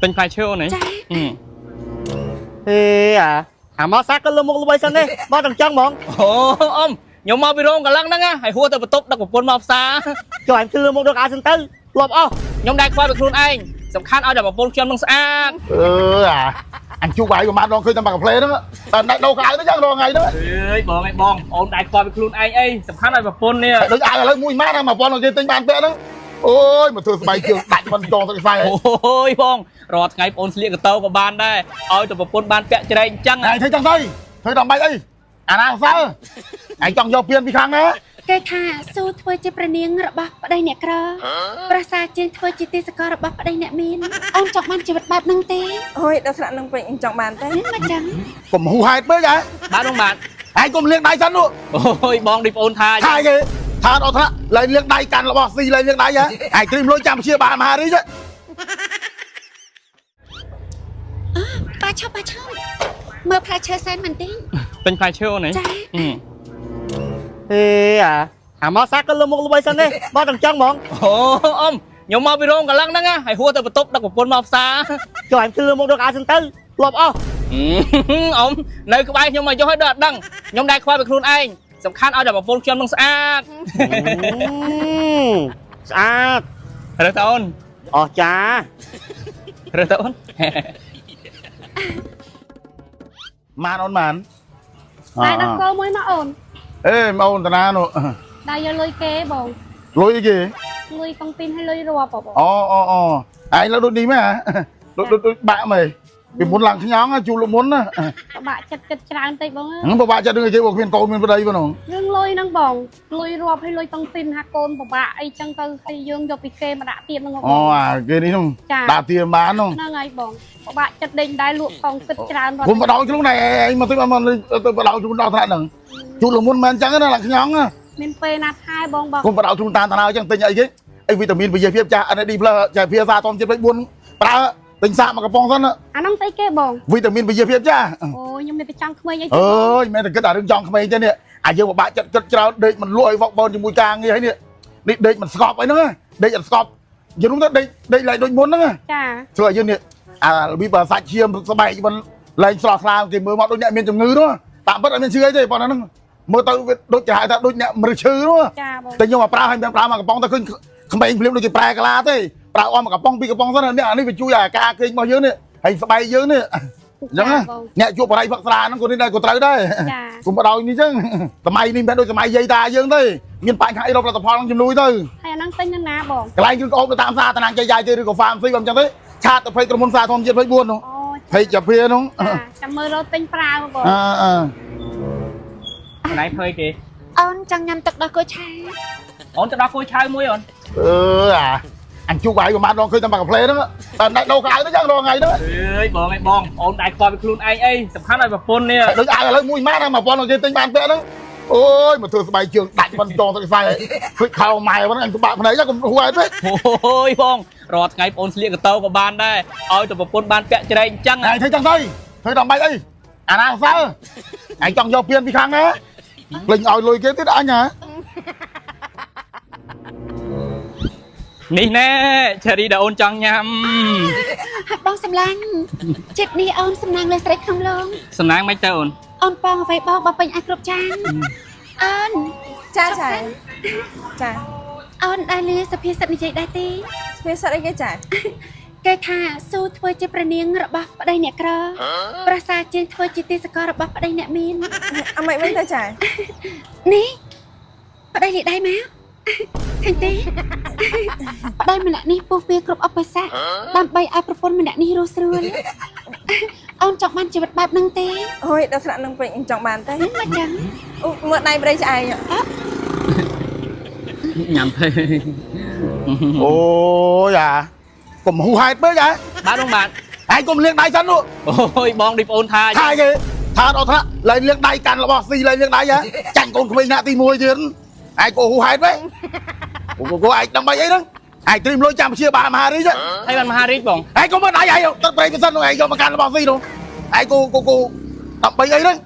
ទិញផ្លែឈើអូនហ៎ ចា ហឹម ហេអាអាមកសាក៏លើមុខល្បីសិនទេមកទាំងចឹងហ្មង អូអ៊ំខ្ញុំមកពីរោងកន្លងហ្នឹងណាហើយហួរទៅបន្ទប់ដឹកប្រពន្ធមកផ្សារ ចុះអញគឺលើមុខដល់អាសិនទៅលប់អស់ ខ្ញុំដែរខ្វល់ពីខ្លួនឯងសំខាន់ឲ្យតែប្រពន្ធខ្ញុំនឹងស្អាត អឺអាអញជួបបាយប្រហែលដងឃើញតែមកកាផ្លេហ្នឹងតែដាច់ដោកៅទៅចឹងរងថ្ងៃហ្នឹង អើយបងឯងបងអូនដែរខ្វល់ពីខ្លួនឯងអីសំខាន់ឲ្យប្រពន្ធនេះ ដូចអាវឥឡូវមួយម៉ាត់1000គេទិញបានពាក់ហ្នឹងអូយមកធ្វើស្បែកជើងដាច់មិនចងទឹកខ្សែ អូយបងរាល់ថ្ងៃបងអូនស្លៀកកតោក៏បានដែរឲ្យតែប្រពន្ធបានពាក់ច្រែកអញ្ចឹង ឯងធ្វើចឹងទៅធ្វើដើម្បីអីអាណាសើឯងចង់យកពៀនពីខាងណា គេថាស៊ូធ្វើជាព្រះនាងរបស់ប្តីអ្នកក្រប្រសើរជាងធ្វើជាទេសកលរបស់ប្តីអ្នកមានអូនចង់បានជីវិតបែបហ្នឹងទេ អូយដល់ថ្នាក់នឹងពេកខ្ញុំចង់បានទេ មកចឹង កុំហ៊ូហេតុពេកហ៎ បាទបងបាទ ឯងកុំលាងដៃសិននោះ អូយបងដូចបងអូនថា ថាគេថាដល់ថ្នាក់លែងលាងដៃកាន់របស់ស៊ីលែងលាងដៃហ៎ឯងត្រៀមលុយចាំព្យាបាលមហារាជ ប៉ាឈប់ប៉ាឈប់មើលផ្លែឈើសែនមែនទេ ទិញផ្លែឈើអូនហ៎ ចា ហឹម ហេអាអាមកសាក៏លើមុខល្បីសិនទេមកទាំងចឹងហ្មង អូអ៊ំខ្ញុំមកពីរោងកន្លងហ្នឹងណាហើយហួរទៅបន្ទប់ដឹកប្រពន្ធមកផ្សារ ចុះអញគឺលើមុខដល់អាសិនទៅលប់អស់ អ៊ំនៅក្បែរខ្ញុំមកយកឲ្យដល់អត់ដឹងខ្ញុំដែរខ្វល់ពីខ្លួនឯងសំខាន់ឲ្យតែប្រពន្ធខ្ញុំនឹងស្អាត ស្អាត រើសតើអូន អស់ចា រើសតើអូន ម៉ានអូនម៉ាន តែដល់គោមួយមកអូន អេអូនតាណានោះ ដល់យកលុយគេបង លុយអីគេ លុយកងទីនឲ្យលុយរាប់បង អូអូអូឯងលើដូចនេះមែនហ៎ដូចដូចបាក់មែនពីមុនឡើងខ្ញងជួលមុនណា ពិបាកចិត្តចិត្តច្រើនតិចបង ហ្នឹងពិបាកចិត្តរឿងគេបើគ្មានកូនមានប្តីប៉ុណ្ណឹង រឿងលុយហ្នឹងបងលុយរាប់ឲ្យលុយកងទីនហាកូនពិបាកអីចឹងទៅឲ្យយើងយកពីគេមកដាក់ទៀតហ្នឹងបង អូអាគេនេះហ្នឹងដាក់ទាបានហ្នឹង ហ្នឹងហើយបងពិបាកចិត្តដេញដែរលក់កងគិតច្រើន គុំបដោយខ្លួនឯងមកទៅមកទៅបដោយខ្លួនដល់ថ្នាក់ហ្នឹងជួលមុនមែនចឹងណាឡើងខ្ញង មានពេលណាថែបងបង គុំបដោយខ្លួនតាមតាណាចឹងទិញអីគេអីវីតាមីនវិទ្យាភាពចាស់ NAD+ ចាភាសាធម្មជាតិ4ប្រើទិញសាកមកកំប៉ុងសិន អាហ្នឹងស្អីគេបង វីតាមីនវិទ្យាភាពចាស់ អូខ្ញុំមានតែចង់ក្មេងអី អើយមែនតែគិតអារឿងចង់ក្មេងទេនេះអាយើងពិបាកចិត្តគិតច្រើនដេកមិនលក់ឲ្យវកបនជាមួយការងារហើយនេះនេះដេកមិនស្កប់អីហ្នឹងដេកអត់ស្កប់យើងនោះទៅដេកដេកឡើងដូចមុនហ្នឹង ចា ធ្វើឲ្យយើងនេះអារបៀបសាច់ឈាមស្បែកមិនលែងស្រស់ស្លាគេមើលមកដូចអ្នកមានជំងឺនោះតាមពិតអត់មានឈឺអីទេប៉ុណ្ណាហ្នឹងមើលទៅវាដូចគេហៅថាដូចអ្នកមនុស្សឈឺនោះ ចាបង តែខ្ញុំមកប្រើឲ្យមិនប្រើមកកំប៉ុងទៅឃើញក្មេងភ្លាមដូចជាប្រែកាឡាទេប្រើអស់មកកំប៉ុងពីរកំប៉ុងសិននេះអានេះវាជួយអាការគេងរបស់យើងនេះហើយស្បែកយើងនេះអញ្ចឹងអ្នកជួបបរិយផឹកស្រាហ្នឹងក៏នេះដែរក៏ត្រូវដែរ ចា គុំបដោយនេះចឹងសម័យនេះមិនមែនដូចសម័យយាយតាយើងទេមានបញ្ហាអីរកផលិតផលនឹងជំនួយទៅ ហើយអាហ្នឹងទិញនៅណាបង កន្លែងគ្រឿងក្អូបនៅតាមផ្សារតាណាងចៃយាយទេឬក៏ហ្វាមស៊ីបើមិនចឹងទេឆាតទៅភ័យក្រុមហ៊ុនសារធម្មជាតិ24នោះ អូ ភ័យចាភានោះ ចាចាំមើលរកទិញប្រើបង អើអើ កន្លែងភើយគេ អូនចង់ញ៉ាំទឹកដោះគោឆា អូនទៅដល់គួយឆៅមួយអូន អឺអាអញជួបបាយប្រហែលដងឃើញតែមកកាផ្លេហ្នឹងតែដាច់ដោកៅទៅចឹងរងថ្ងៃហ្នឹង អើយបងឯងបងអូនដែរខ្វល់ពីខ្លួនឯងអីសំខាន់ឲ្យប្រពន្ធនេះ ដូចអាវឥឡូវមួយម៉ាត់1000គេទិញបានពាក់ហ្នឹងអូយមកធ្វើស្បែកជើងដាច់មិនចងទឹកខ្សែភ្លេចខោម៉ែហ្នឹងអញពិបាកភ្នែកកុំហួយពេក អូយបងរាល់ថ្ងៃបងអូនស្លៀកកតោក៏បានដែរឲ្យតែប្រពន្ធបានពាក់ច្រែកអញ្ចឹង ឯងធ្វើចឹងទៅធ្វើដើម្បីអីអាណាសើឯងចង់យកពៀនពីខាងណាលេងឲ្យលុយគេទៀតអញហ៎ នេះណែឆេរីដែលអូនចង់ញ៉ាំ ហាត់បងសម្លាញ់ចិត្តនេះអូនសំណាងលើស្រីក្នុងលង សំណាងមិនទៅអូន អូនបងអ្វីបងបើពេញអាចគ្រប់ចានអូន ចាចាចា អូនដែលលឺសុភាសិតនិយាយដែរទេ ស្ពាសិតអីគេចា គេថាស៊ូធ្វើជាព្រះនាងរបស់ប្តីអ្នកក្រប្រសើរជាងធ្វើជាទេសកលរបស់ប្តីអ្នកមាន អាម៉េចវិញទៅចា នេះប្តីលីដៃមកឃើញទេប្តីម្នាក់នេះពុះពៀគ្រប់ឧបសគ្គដើម្បីឲ្យប្រពន្ធម្នាក់នេះរស់ស្រួលអូនចង់បានជីវិតបែបហ្នឹងទេ អូយដល់ថ្នាក់នឹងពេកខ្ញុំចង់បានទេ មកចឹង អូមើលដៃប្តីឆ្អែង ញ៉ាំភើយ អូយអាកុំហ៊ូហេតុពេកហ៎ បាទបងបាទ ឯងកុំលាងដៃសិននោះ អូយបងដូចបងអូនថា ថាគេថាដល់ថ្នាក់លែងលាងដៃកាន់របស់ស៊ីលែងលាងដៃហ៎ចាញ់កូនក្មេងណាទី1ទៀតឯងក៏ហ៊ូហេតុពេកគូឯងដើម្បីអីហ្នឹងឯងត្រៀមលុយចាំព្យាបាលមហារាជ ហើយបានមហារាជបង ឯងកុំមើលដៃឯងទឹកប្រេងទៅសិននោះឯងយកមកកាន់របស់ស៊ីនោះឯងគូគូគូដើម្បីអីហ្នឹង